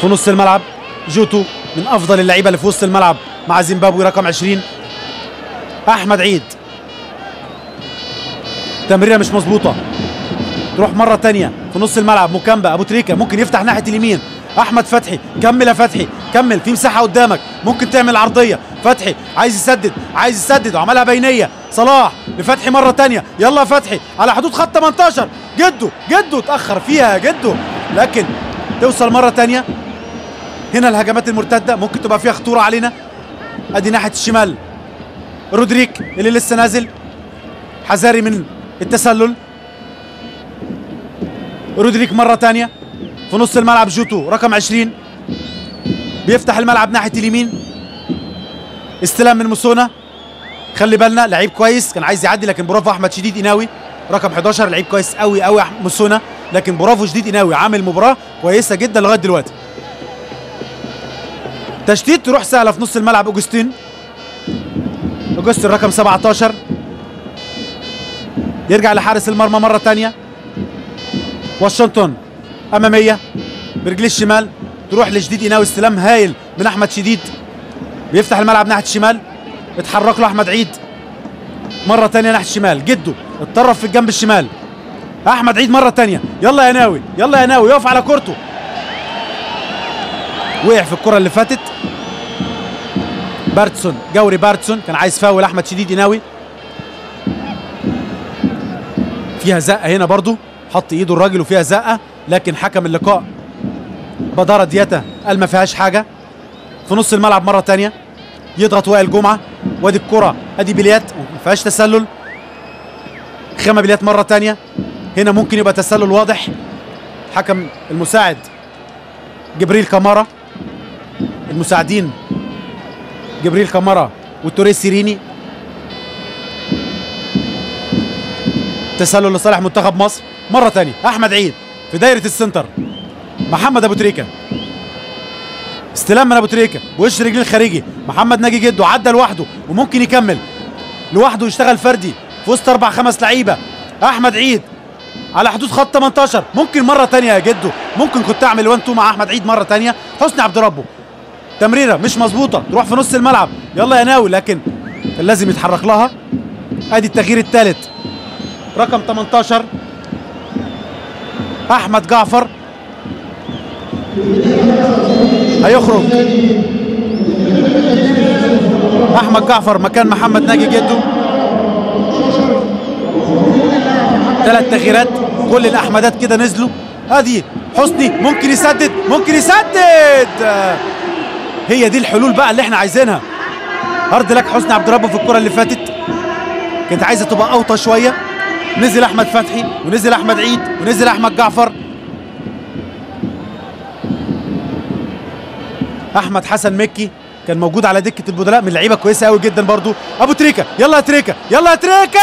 في نص الملعب. جوتو من افضل اللعيبة اللي في وسط الملعب مع زيمبابوي رقم 20. احمد عيد تمريره مش مظبوطة، تروح مرة ثانية في نص الملعب. موكامبا، ابو تريكه ممكن يفتح ناحية اليمين. احمد فتحي، كمل يا فتحي كمل، في مساحة قدامك، ممكن تعمل عرضية. فتحي عايز يسدد، عايز يسدد، وعملها بينيه. صلاح لفتحي مرة ثانية، يلا يا فتحي على حدود خط 18. جده جده اتاخر فيها جده، لكن توصل مرة ثانية. هنا الهجمات المرتدة ممكن تبقى فيها خطورة علينا. ادي ناحية الشمال رودريك اللي لسه نازل، حذاري من التسلل. رودريك مرة ثانية في نص الملعب. جوتو رقم 20 بيفتح الملعب ناحية اليمين، استلام من موسونا. خلي بالنا لعيب كويس، كان عايز يعدي لكن برافو احمد شديد قناوي رقم 11، لعيب كويس قوي قوي موسونا، لكن برافو شديد قناوي عامل مباراة كويسة جدا لغاية دلوقتي. تشتيت تروح سهلة في نص الملعب اوجستين. أوجستن رقم 17 يرجع لحارس المرمى مرة ثانية. واشنطن أمامية برجليه الشمال تروح لشديد قناوي، استلام هايل من أحمد شديد، بيفتح الملعب ناحية الشمال، اتحرك له أحمد عيد مرة ثانية ناحية الشمال، جده اتطرف في الجنب الشمال، أحمد عيد مرة ثانية، يلا يا ناوي يلا يا ناوي، يقف على كورته، وقع في الكرة اللي فاتت. بارتسون جوري بارتسون كان عايز فاول أحمد شديد قناوي، فيها زقة هنا برضو، حط ايده الراجل وفيها زقة، لكن حكم اللقاء بدارة دياتا قال ما فيهاش حاجة. في نص الملعب مرة تانية يضغط وائل جمعة، وادي الكرة ادي بليات ما فيهاش تسلل، خامة بليات مرة تانية، هنا ممكن يبقى تسلل واضح. حكم المساعد جبريل كامارا، المساعدين جبريل كامارا والتوريس سيريني. تسلل لصالح منتخب مصر مرة تانية. أحمد عيد في دايرة السنتر، محمد أبو تريكة، استلام من أبو تريكة بوش رجليه الخارجي، محمد ناجي جده عدى لوحده وممكن يكمل لوحده، يشتغل فردي في وسط 4 5 لعيبة. أحمد عيد على حدود خط 18، ممكن مرة تانية يا جده، ممكن كنت أعمل 1 2 مع أحمد عيد مرة تانية. حسني عبد ربه تمريرة مش مظبوطة تروح في نص الملعب، يلا يا ناوي، لكن كان لازم يتحرك لها. ادي التغيير الثالث رقم 18 احمد جعفر هيخرج، احمد جعفر مكان محمد ناجي جده. 3 تغييرات، كل الاحمدات كده نزلوا. ادي حسني ممكن يسدد، ممكن يسدد، هي دي الحلول بقى اللي احنا عايزينها. hard luck حسني عبد ربه في الكره اللي فاتت كانت عايزه تبقى اوطى شوية. نزل احمد فتحي ونزل احمد عيد ونزل احمد جعفر. احمد حسن مكي كان موجود على دكه البدلاء، من لعيبة كويسة قوي جدا برضو. ابو تريكه، يلا يا تريكه يلا يا تريكه،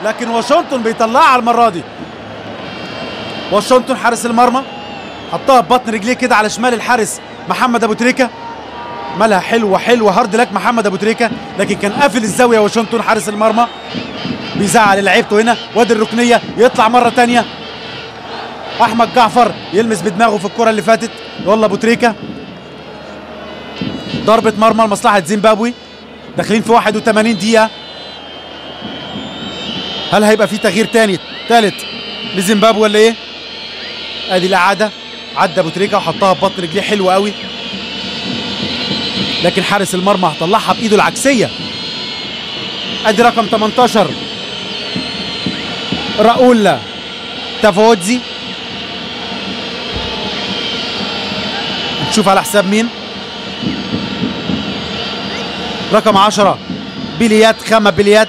لكن واشنطن بيطلعها المرة دي. واشنطن حارس المرمى حطها ببطن رجليه كده على شمال الحارس محمد ابو تريكه، مالها حلوة حلوة، hard luck محمد ابو تريكه، لكن كان قافل الزاوية واشنطن حارس المرمى. بيزعل لعيبته هنا. وادي الركنيه يطلع مرة ثانية، احمد جعفر يلمس بدماغه في الكره اللي فاتت، يلا ابو تريكه. ضربه مرمى لمصلحة زيمبابوي، داخلين في 81 دقيقة. هل هيبقى في تغيير ثاني ثالث لزيمبابوي ولا ايه؟ ادي الاعادة، عدى ابو تريكه وحطها ببطن رجليه حلوة قوي، لكن حارس المرمى طلعها بايده العكسيه. ادي رقم 18 راؤول تافوتزي، نشوف على حساب مين. رقم 10 بليات، خامة بليات،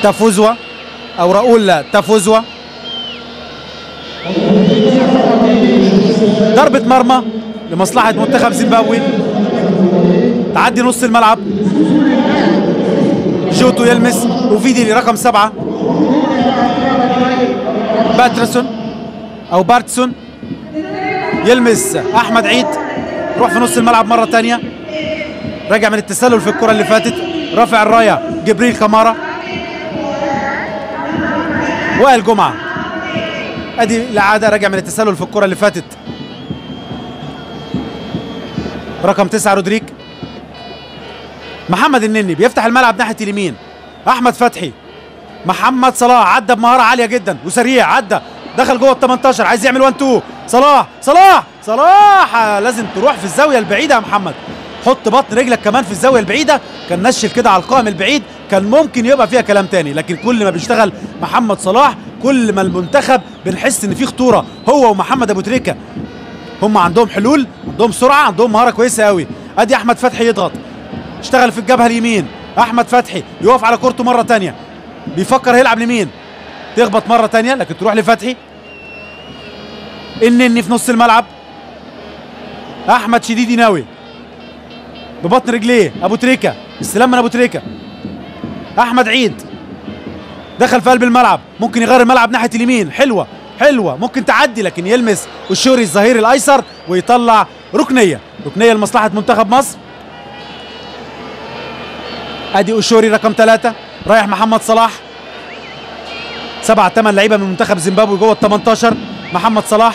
تافوزوا او راؤول تافوزوا. ضربة مرمى لمصلحة منتخب زيمبابوي، تعدي نص الملعب، جوتو يلمس وفيدي رقم 7 باترسون او بارتسون يلمس احمد عيد، روح في نص الملعب مرة ثانية، راجع من التسلل في الكرة اللي فاتت، رافع الراية جبريل كامارا. وائل جمعة ادي العادة، راجع من التسلل في الكرة اللي فاتت. رقم 9 رودريك. محمد النني بيفتح الملعب ناحية اليمين، أحمد فتحي، محمد صلاح عدى بمهارة عالية جدا وسريع، عدى دخل جوه ال 18 عايز يعمل 1 2، صلاح صلاح صلاح، لازم تروح في الزاوية البعيدة يا محمد، حط بطن رجلك كمان في الزاوية البعيدة، كان نشل كده على القائم البعيد، كان ممكن يبقى فيها كلام تاني. لكن كل ما بيشتغل محمد صلاح كل ما المنتخب بنحس ان في خطورة، هو ومحمد ابو تريكة هم عندهم حلول، عندهم سرعة، عندهم مهارة كويسة قوي. ادي احمد فتحي يضغط، اشتغل في الجبهة اليمين، احمد فتحي يقف على كورته مرة تانية، بيفكر هيلعب لمين، تخبط مرة تانية لكن تروح لفتحي. النني في نص الملعب، احمد شديد ناوي ببطن رجليه، ابو تريكه، استلام من ابو تريكه. احمد عيد دخل في قلب الملعب، ممكن يغير الملعب ناحية اليمين، حلوة حلوة، ممكن تعدي لكن يلمس الشوري الظهير الايسر ويطلع ركنيه، ركنيه لمصلحة منتخب مصر. ادي اوشوري رقم 3 رايح محمد صلاح. 7 8 لعيبة من منتخب زيمبابوي جوه ال 18. محمد صلاح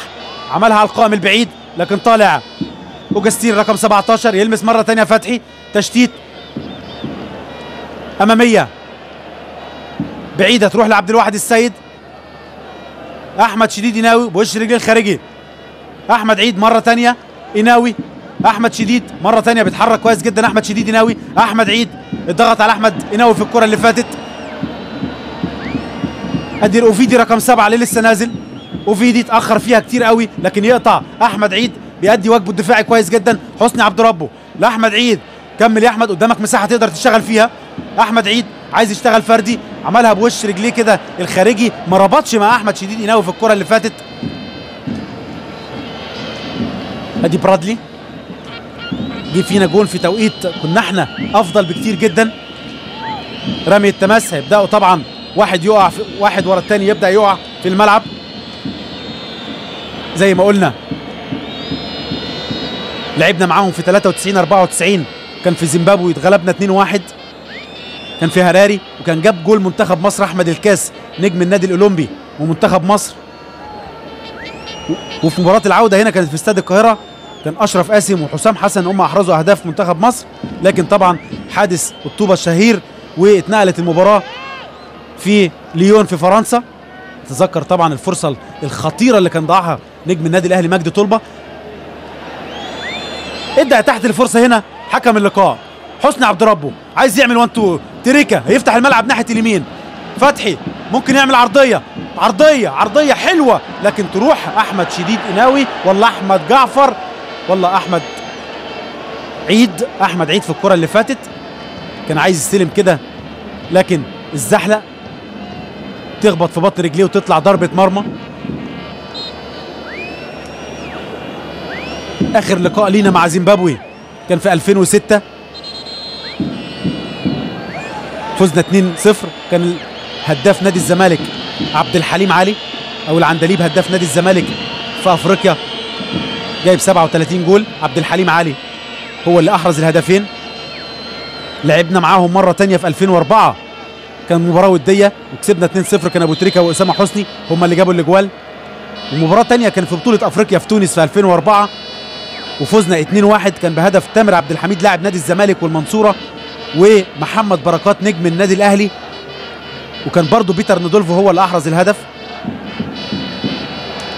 عملها على القائم البعيد، لكن طالع اوجستين رقم 17 يلمس مرة ثانية فتحي. تشتيت امامية بعيدة تروح لعبد الواحد السيد. احمد شديد يناوي بوش رجليه الخارجي. احمد عيد مرة ثانية يناوي. احمد شديد مرة ثانية بيتحرك كويس جدا. احمد شديد يناوي. احمد عيد اتضغط على احمد يناوي في الكره اللي فاتت. ادي الاوفيدي رقم 7 اللي لسه نازل. اوفيدي اتاخر فيها كتير قوي، لكن يقطع. احمد عيد بيأدي واجبه الدفاعي كويس جدا. حسني عبد ربه لاحمد عيد. كمل يا احمد، قدامك مساحة تقدر تشتغل فيها. احمد عيد عايز يشتغل فردي، عملها بوش رجليه كده الخارجي، ما ربطش مع احمد شديد يناوي في الكره اللي فاتت. ادي برادلي جه فينا جون في توقيت كنا احنا افضل بكتير جدا. رمي التماس هيبداوا طبعا واحد يقع، واحد ورا الثاني يبدا يقع في الملعب. زي ما قلنا لعبنا معاهم في 93 94، كان في زيمبابوي اتغلبنا 2-1، كان في هراري، وكان جاب جول منتخب مصر احمد الكاس نجم النادي الاولمبي ومنتخب مصر. وفي مباراة العودة هنا كانت في استاد القاهرة، كان اشرف قاسم وحسام حسن هم احرزوا اهداف منتخب مصر، لكن طبعا حادث الطوبه الشهير واتنقلت المباراة في ليون في فرنسا. تذكر طبعا الفرصة الخطيرة اللي كان ضاعها نجم النادي الاهلي مجدي طلبه. ادى تحت الفرصة هنا حكم اللقاء حسني عبد ربه، عايز يعمل 1 2. تريكا هيفتح الملعب ناحية اليمين. فتحي ممكن يعمل عرضية، عرضية، عرضية حلوة، لكن تروح احمد شديد قناوي ولا احمد جعفر ولا احمد عيد. احمد عيد في الكره اللي فاتت كان عايز يستلم كده، لكن الزحلق تخبط في بطن رجليه وتطلع ضربه مرمى. اخر لقاء لينا مع زيمبابوي كان في 2006، فزنا 2-0. كان هداف نادي الزمالك عبد الحليم علي او العندليب، هداف نادي الزمالك في افريقيا، جايب 37 جول. عبد الحليم علي هو اللي احرز الهدفين. لعبنا معاهم مرة تانية في 2004، كان مباراة وديه وكسبنا 2-0، كان ابو تريكه واسامة حسني هم اللي جابوا الاجوال. ومباراة تانية كان في بطوله افريقيا في تونس في 2004 وفزنا 2-1، كان بهدف تامر عبد الحميد لاعب نادي الزمالك والمنصوره، ومحمد بركات نجم النادي الاهلي، وكان برضو بيتر نودولفو هو اللي احرز الهدف.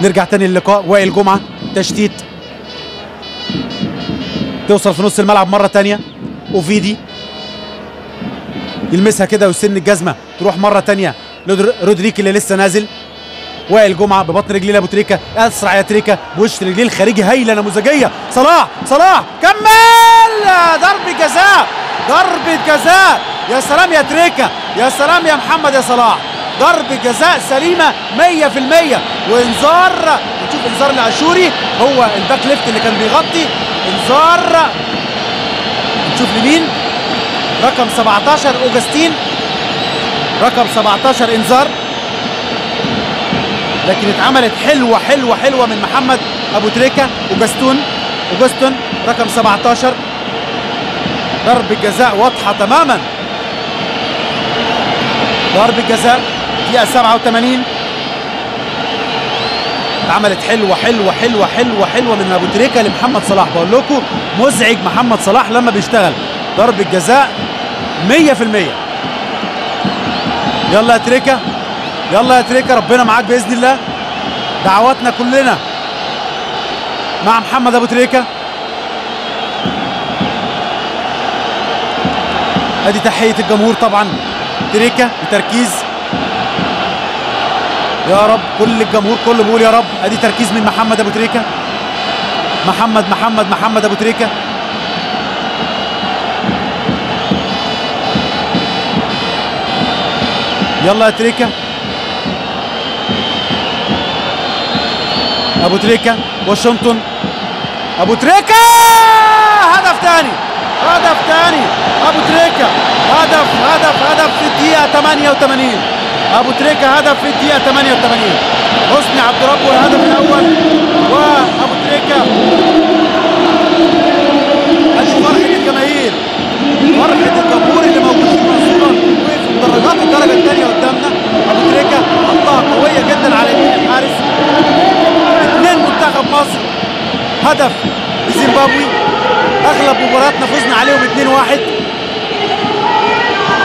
نرجع تاني للقاء. وائل جمعه تشتيت، توصل في نص الملعب مرة تانية. اوفيدي يلمسها كده ويسن الجزمة، تروح مرة تانية لرودريك اللي لسه نازل. وائل جمعه ببطن رجليه لابو تريكه، اسرع يا تريكه، بوش رجليه الخارجي، هايلة نموذجيه. صلاح، صلاح كمل، ضربه جزاء، ضربه جزاء. يا سلام يا تريكه، يا سلام يا محمد يا صلاح، ضربه جزاء سليمة 100%. وانذار، نشوف انذار لعاشوري، هو ال back left اللي كان بيغطي. انذار نشوف لمين؟ رقم 17 اوجستين، رقم 17 انذار، لكن اتعملت حلوة حلوة حلوة من محمد ابو تريكه. اوجستون رقم 17، ضربه جزاء واضحة تماما، ضربه جزاء دقيقة 87، اتعملت حلوة حلوة حلوة حلوة حلوة من ابو تريكه لمحمد صلاح. بقول لكم مزعج محمد صلاح لما بيشتغل. ضربه جزاء 100%. يلا يا تريكه، يلا يا تريكه، ربنا معاك باذن الله. دعواتنا كلنا مع محمد ابو تريكه. ادي تحية الجمهور طبعا، تريكه بتركيز، يا رب، كل الجمهور كله بيقول يا رب. ادي تركيز من محمد ابو تريكه، محمد محمد محمد ابو تريكه. يلا يا تريكه، ابو تريكه، واشنطن، ابو تريكه، هدف ثاني، هدف ثاني ابو تريكه، هدف هدف هدف في الدقيقة 88. ابو تريكه هدف في الدقيقة 88. حسني عبد ربه الهدف الاول، وابو تريكه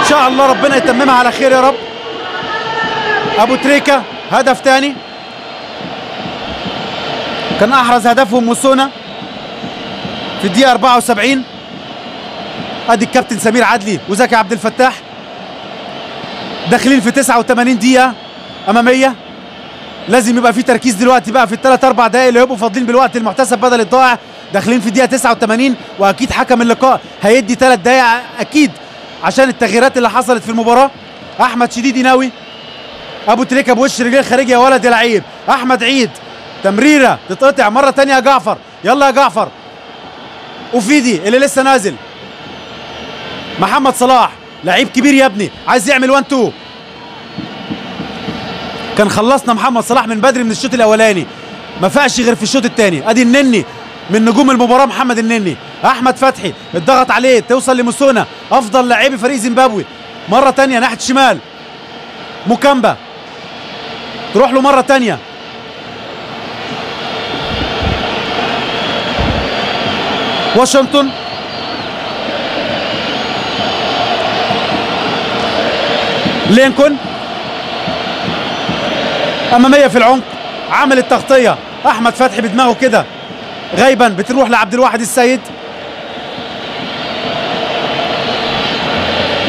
ان شاء الله ربنا يتممها على خير يا رب. ابو تريكه هدف تاني، كان احرز هدفهم موسونا في الدقيقة 74. ادي الكابتن سمير عدلي وزكي عبد الفتاح داخلين في 89 دقيقة امامية. لازم يبقى في تركيز دلوقتي بقى في الثلاث اربع دقائق اللي هيبقوا فاضلين بالوقت المحتسب بدل الضائع. داخلين في الدقيقة 89، واكيد حكم اللقاء هيدي 3 دقائق اكيد عشان التغييرات اللي حصلت في المباراة. احمد شديد يناوي، ابو تريكه بوش رجليه الخارجي يا ولد يا لعيب. احمد عيد تمريره تتقطع مرة ثانية يا جعفر، يلا يا جعفر. وفيدي اللي لسه نازل. محمد صلاح لعيب كبير يا ابني، عايز يعمل 1 2. كان خلصنا محمد صلاح من بدري من الشوط الاولاني، ما فاقش غير في الشوط الثاني. ادي النني من نجوم المباراة محمد النني. احمد فتحي اتضغط عليه، توصل لموسونا افضل لاعبي فريق زيمبابوي. مرة ثانية ناحية الشمال موكامبا، تروح له مرة ثانية. واشنطن لينكولن امامية في العمق، عمل التغطية احمد فتحي بدماغه كده غايبا، بتروح لعبد الواحد السيد.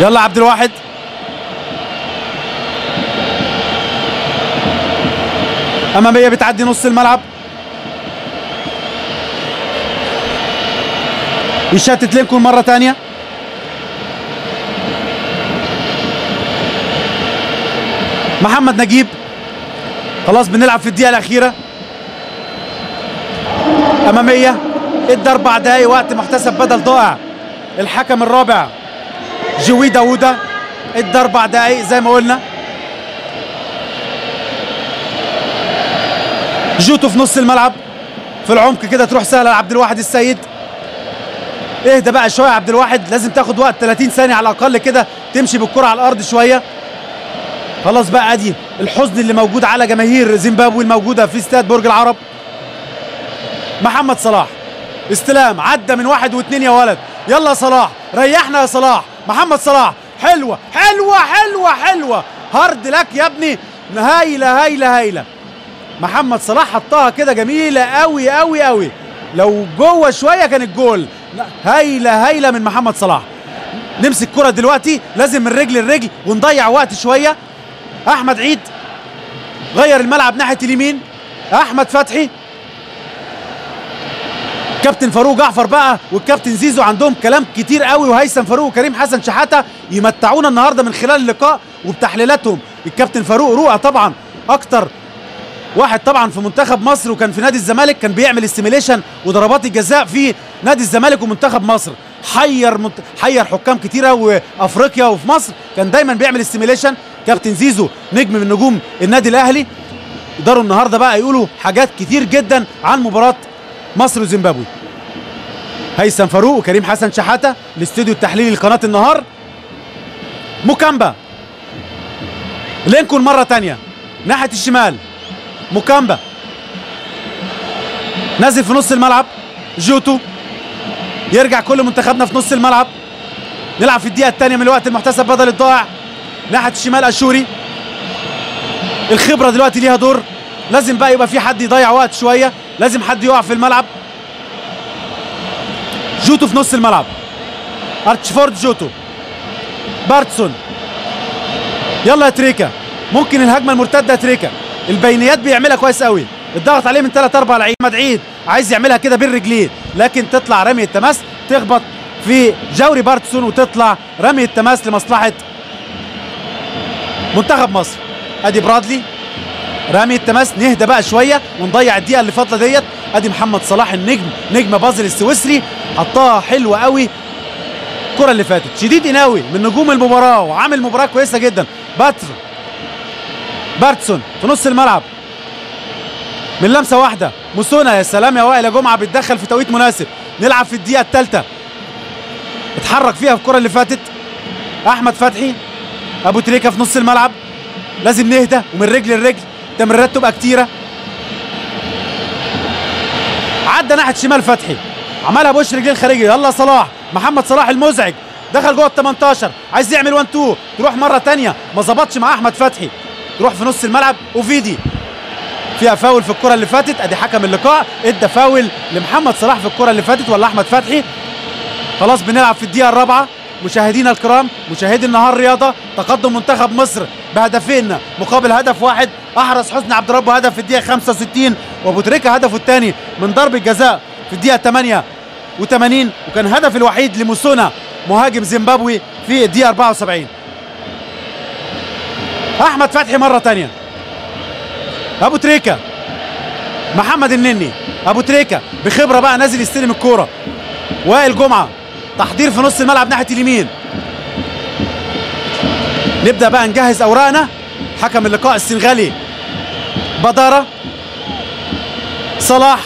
يلا عبد الواحد، امامية بتعدي نص الملعب، يشتت لينكولن مرة ثانية. محمد نجيب، خلاص بنلعب في الدقيقة الاخيرة. امامية، ادى 4 دقايق وقت محتسب بدل ضائع. الحكم الرابع جوي داوودة ادى 4 دقايق زي ما قلنا. جوتو في نص الملعب في العمق كده، تروح سهلة لعبد الواحد السيد. اهدى بقى شوية يا عبد الواحد، لازم تاخد وقت 30 ثانية على الاقل كده تمشي بالكرة على الارض شوية. خلاص بقى ادي الحزن اللي موجود على جماهير زيمبابوي الموجودة في استاد برج العرب. محمد صلاح استلام، عدى من 1 و2 يا ولد. يلا يا صلاح، ريحنا يا صلاح. محمد صلاح حلوة حلوة حلوة حلوة، hard luck يا ابني، هايلة هايلة هايلة. محمد صلاح حطها كده جميلة قوي قوي قوي، لو جوه شوية كان الجول. هايلة هايلة من محمد صلاح. نمسك كرة دلوقتي، لازم من رجل لرجل ونضيع وقت شوية. احمد عيد غير الملعب ناحية اليمين. احمد فتحي، كابتن فاروق جعفر بقى والكابتن زيزو عندهم كلام كتير قوي، وهيثم فاروق وكريم حسن شحاته يمتعونا النهارده من خلال اللقاء وبتحليلاتهم. الكابتن فاروق رؤى طبعا اكتر واحد طبعا في منتخب مصر، وكان في نادي الزمالك كان بيعمل simulation وضربات الجزاء في نادي الزمالك ومنتخب مصر. حير حكام كتيرة وافريقيا وفي مصر، كان دايما بيعمل simulation. كابتن زيزو نجم من نجوم النادي الاهلي. يقدروا النهارده بقى يقولوا حاجات كتير جدا عن مباراة مصر وزيمبابوي. هيثم فاروق وكريم حسن شحاته، الاستوديو التحليلي لقناه النهار. موكامبا، لينكولن مرة ثانية ناحية الشمال. موكامبا نازل في نص الملعب. جوتو يرجع كل منتخبنا في نص الملعب. نلعب في الدقيقة الثانية من الوقت المحتسب بدل الضائع. ناحية الشمال اشوري. الخبرة دلوقتي ليها دور، لازم بقى يبقى في حد يضيع وقت شوية، لازم حد يقع في الملعب. جوتو في نص الملعب، ارتشفورد جوتو، بارتسون. يلا يا تريكا، ممكن الهجمة المرتدة يا تريكا. البينيات بيعملها كويس قوي، الضغط عليه من 3 4 لعيب. احمد عيد عايز يعملها كده بين رجليه، لكن تطلع رمية تماس، تخبط في جوري بارتسون وتطلع رمية تماس لمصلحة منتخب مصر. ادي برادلي رمية تماس. نهدى بقى شوية ونضيع الدقيقة اللي فاضلة ديت. ادي محمد صلاح النجم، نجم بازل السويسري، حطها حلوة قوي الكره اللي فاتت. شديد قناوي من نجوم المباراة وعامل مباراة كويسة جدا. بارتسون في نص الملعب من لمسه واحدة. موسونا، يا سلام يا وائل يا جمعه، بيتدخل في توقيت مناسب. نلعب في الدقيقة الثالثة، اتحرك فيها في الكره اللي فاتت. احمد فتحي، ابو تريكه في نص الملعب. لازم نهدى ومن رجل لرجل، تمريرات تبقى كتيرة. عدى ناحية شمال فتحي، عملها بوش رجلين خارجي. يلا صلاح، محمد صلاح المزعج، دخل جوه ال 18، عايز يعمل 1 2، تروح مرة ثانية ما ظبطش مع احمد فتحي، تروح في نص الملعب وفيدي. فيها فاول في الكره اللي فاتت، ادي حكم اللقاء ادى فاول لمحمد صلاح في الكره اللي فاتت ولا احمد فتحي. خلاص بنلعب في الدقيقة الرابعة مشاهدينا الكرام، مشاهدي النهار رياضة. تقدم منتخب مصر بهدفين مقابل هدف واحد. احرز حسني عبد ربه هدف في الدقيقة 65، وابو تريكه هدفه الثاني من ضربه جزاء في الدقيقة 88، وكان هدف الوحيد لموسونا مهاجم زيمبابوي في الدقيقة 74. احمد فتحي مرة ثانية، ابو تريكه، محمد النني، ابو تريكه بخبره بقى نازل يستلم الكورة. وائل جمعه تحضير في نص الملعب ناحية اليمين. نبدا بقى نجهز اوراقنا. حكم اللقاء السنغالي بداره. صلاح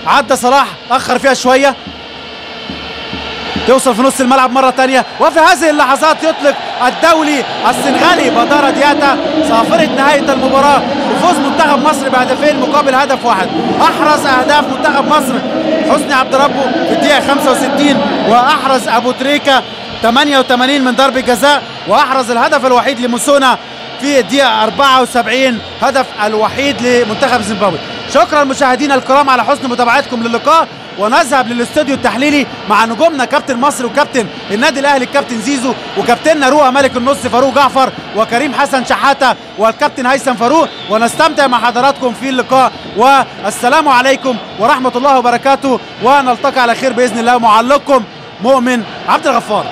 عدى، صلاح اخر فيها شوية، توصل في نص الملعب مرة ثانية، وفي هذه اللحظات يطلق الدولي السنغالي بداره دياتا صافرة نهاية المباراة بفوز منتخب مصر بهدفين مقابل هدف واحد. احرز اهداف منتخب مصر حسني عبد ربه في الدقيقة 65، واحرز ابو تريكه 88 من ضربه جزاء، واحرز الهدف الوحيد لموسونا في الدقيقة 74، هدف الوحيد لمنتخب زيمبابوي. شكرا مشاهدينا الكرام على حسن متابعتكم للقاء، ونذهب للاستوديو التحليلي مع نجومنا كابتن مصر وكابتن النادي الاهلي الكابتن زيزو، وكابتننا روقا ملك النص فاروق جعفر، وكريم حسن شحاته، والكابتن هيثم فاروق، ونستمتع مع حضراتكم في اللقاء. والسلام عليكم ورحمة الله وبركاته، ونلتقي على خير باذن الله. معلقكم مؤمن عبد الغفار.